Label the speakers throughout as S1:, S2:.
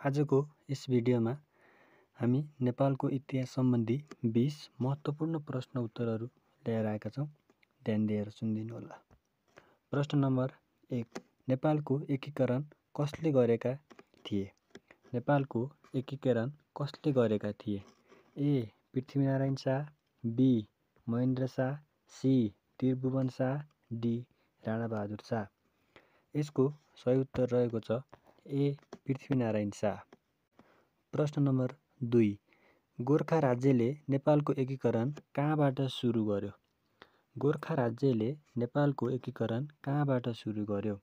S1: आजको यस भिडियोमा हामी नेपालको इतिहास सम्बन्धी 20 महत्त्वपूर्ण प्रश्न उत्तरहरू लिएर आएका छौँ। ध्यान दिएर सुनिदिनु होला। प्रश्न नम्बर 1, नेपालको एकीकरण कसले गरेका थिए? नेपालको एकीकरण कसले गरेका थिए? A. Prithvinarayan Shah, B. Mahendra Shah, C. Tribhuvan Shah, D. Rana Bahadur Shah. यसको सही उत्तर रहेको छ ए. पृथ्वीनारायण शाह। प्रश्न नम्बर 2, गोर्खा राज्यले नेपालको एकीकरण कहाँबाट सुरु गर्यो? गोर्खा राज्यले नेपालको एकीकरण कहाँबाट सुरु गर्यो?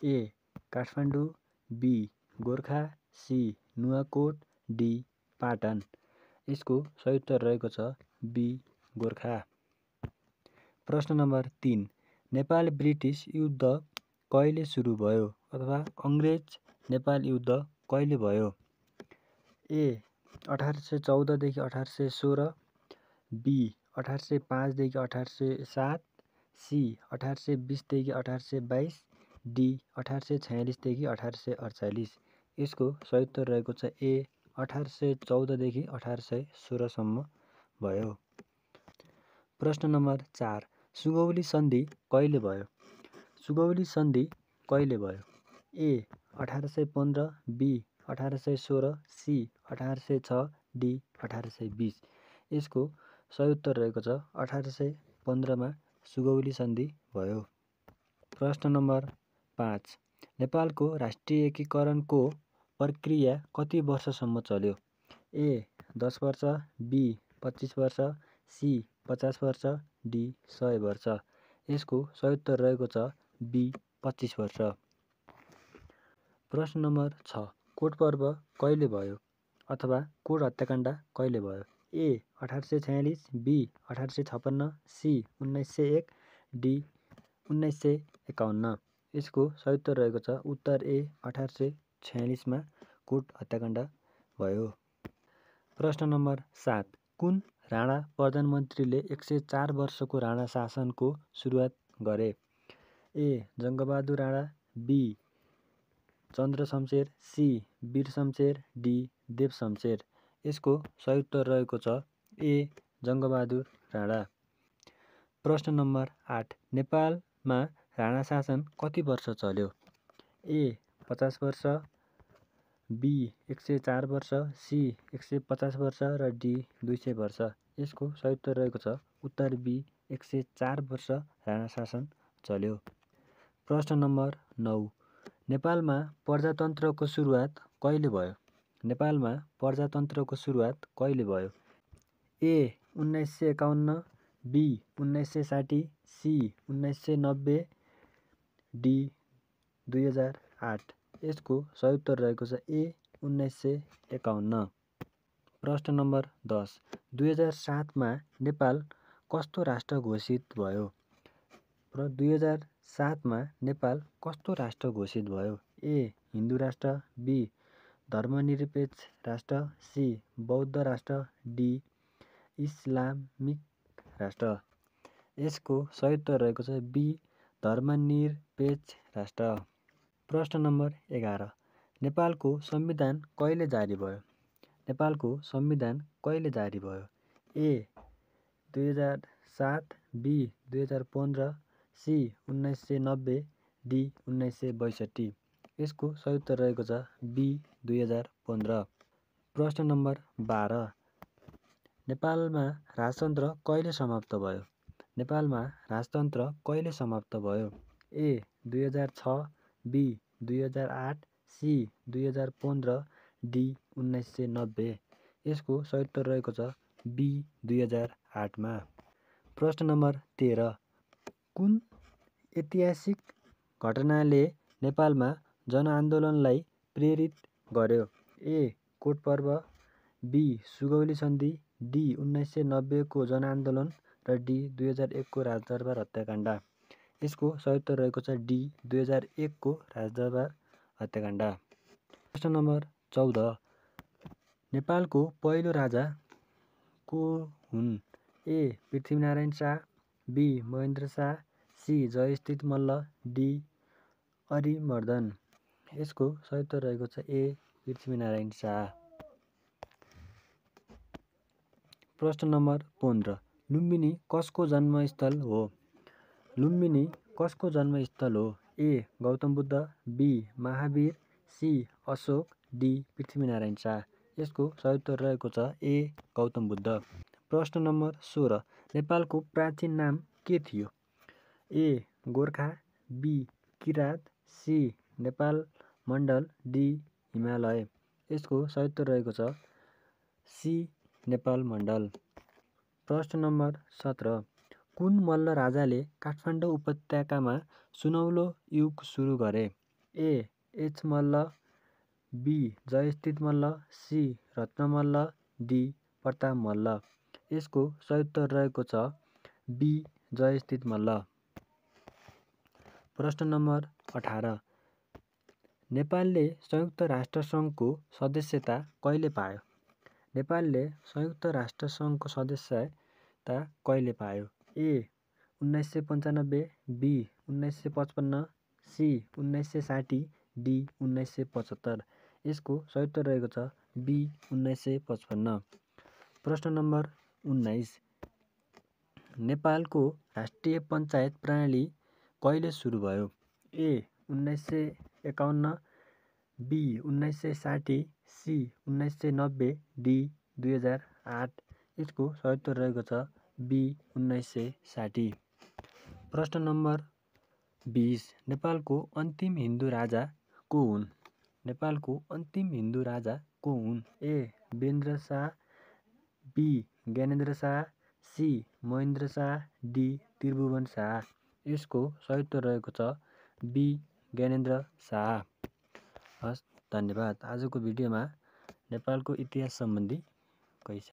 S1: A. Kathmandu, B. Gorkha, C. Nuwakot, D. Patan. यसको सही उत्तर रहेको छ बी. गोर्खा। प्रश्न नम्बर 3, नेपाल ब्रिटिस युद्ध कहिले सुरु भयो अथवा अङ्ग्रेज नेपाल युद्ध कहिले भयो? ए. 1814 देखि 1816, बी. 1805 देखि 1807, सी. 1820 देखि 1822, डी. 1846 देखि 1848। यसको सही उत्तर रहेको छ ए. 1814 देखि 1816 सम्म भयो। प्रश्न नम्बर 4, सुगौली सन्धि कहिले भयो? सुगौली सन्धि कहिले भयो? ए. 1815, बी. 1816, सी. 1806, डी. 1820। यसको सही उत्तर रहेको छ 1815 मा सुगौली सन्धि भयो। प्रश्न नम्बर 5, नेपालको राष्ट्रिय एकीकरणको प्रक्रिया कति वर्षसम्म चल्यो? ए. 10 वर्ष, बी. 25 वर्ष, सी. 50 वर्ष, डी. 100 वर्ष। यसको सही उत्तर रहेको छ बी. 25 वर्ष। प्रश्न नम्बर 6, कोट पर्व कहिले भयो अथवा कोट हत्याकाण्ड कहिले भयो? ए. 1846, बी. 1856, सी. 1901, डी. 1951। यसको सही उत्तर रहेको छ उत्तर ए. 1846 मा कोट हत्याकाण्ड भयो। प्रश्न नम्बर 7, कुन राणा प्रधानमन्त्रीले 104 वर्षको राणा शासनको सुरुवात गरे? A. Jangbahadur Rana, B. Chandrashamsher, C. Bir Shamsher, D. Dev Shamsher. यसको सही उत्तर रहेको छ ए. जङ्गबहादुर राणा। प्रश्न नम्बर 8, नेपालमा राणा शासन कति वर्ष चल्यो? ए. 50 वर्ष, बी. 104 वर्ष, सी. 150 वर्ष र डी. 200 वर्ष। यसको सही उत्तर रहेको छ उत्तर बी. 104 वर्ष राणा शासन चल्यो। प्रश्न नम्बर 9, नेपालमा प्रजातन्त्रको सुरुवात कहिले भयो? नेपालमा प्रजातन्त्रको सुरुवात कहिले भयो? ए. 1951, बी. 1960, सी. 1990, डी. 2008। यसको सही उत्तर रहेको छ ए. 1951। प्रश्न नम्बर 10, 2007 मा नेपाल कस्तो राष्ट्र घोषित भयो? 2007 मा नेपाल कस्तो राष्ट्र घोषित भयो? ए. हिन्दू राष्ट्र, बी. धर्मनिरपेक्ष राष्ट्र, सी. बौद्ध राष्ट्र, डी. इस्लामिक राष्ट्र। यसको सही उत्तर रहेको छ बी. धर्मनिरपेक्ष राष्ट्र। प्रश्न नम्बर 11, नेपालको संविधान कहिले जारी भयो? नेपालको संविधान कहिले जारी भयो? ए. 2007, बी. 2015, सी. 1990, डी. 1962। यसको सही उत्तर रहेको छ बी. 2015। प्रश्न नम्बर 12, नेपालमा राजतन्त्र कहिले समाप्त भयो? नेपालमा राजतन्त्र कहिले समाप्त भयो? ए. 2006, बी. 2008, सी. 2015, डी. 1990। यसको सही उत्तर रहेको छ बी. 2008 मा। प्रश्न नम्बर 13, कुन ऐतिहासिक घटनाले नेपालमा जनआन्दोलनलाई प्रेरित गर्यो? ए. कोट पर्व, बी. सुगौली सन्धि, डी. 1990 को जनआन्दोलन र डी. 2001 को राजदरबार हत्याकाण्ड। यसको सही उत्तर रहेको छ डी. 2001 को राजदरबार हत्याकाण्ड। प्रश्न नम्बर 14, नेपालको पहिलो राजा को हुन्? A. Prithvinarayan Shah, B. Mahendra Shah, C. Jayasthiti Malla, D. Arimardan. यसको सही उत्तर रहेको छ ए. पृथ्वीनारायण शाह। प्रश्न नम्बर 15 लुम्बिनी कसको जन्मस्थल हो? लुम्बिनी कसको जन्मस्थल हो? A Gautam Buddha, B Mahavir, C Ashok, D Prithvinarayan Shah. यसको सही उत्तर रहेको छ ए गौतम बुद्ध। प्रश्न नम्बर 16 नेपालको प्राचीन नाम के थियो? A Gorkha, B Kirat, C Nepal Mandal, D Himalaya. यसको सही उत्तर रहेको छ सी नेपाल मण्डल। प्रश्न नम्बर 17 कुन मल्ल राजाले काठमाडौँ उपत्यकामा सुनौलो युग सुरु गरे? ए एच Malla, B Jayasthiti Malla, C Ratna Malla, D Pratap Malla. यसको सही उत्तर रहेको छ बी जयस्थित मल्ल। प्रश्न नम्बर 18 नेपालले संयुक्त राष्ट्रसङ्घको सदस्यता कहिले पायो? नेपालले संयुक्त राष्ट्रसङ्घको सदस्यता कहिले पायो? ए 1995, बी 1955, सी 1960, डी 1975। यसको सही उत्तर रहेको छ बी 1955। प्रश्न नम्बर 19 नेपालको राष्ट्रिय पञ्चायत प्रणाली कहिले सुरु भयो? ए 1951, बी 1960, सी 1990, डी 2008। यसको सही उत्तर रहेको छ बी 1960। प्रश्न नम्बर 20 नेपालको अन्तिम हिन्दू राजा को हुन्? नेपालको अन्तिम हिन्दू राजा को हुन्? A Birendra Shah, B Gyanendra Shah, C Mahendra Shah, D Tribhuvan Shah. यसको सही उत्तर रहेको छ बी ज्ञानेन्द्र शाह। हस् धन्यवाद। आजको भिडियोमा नेपालको इतिहास सम्बन्धी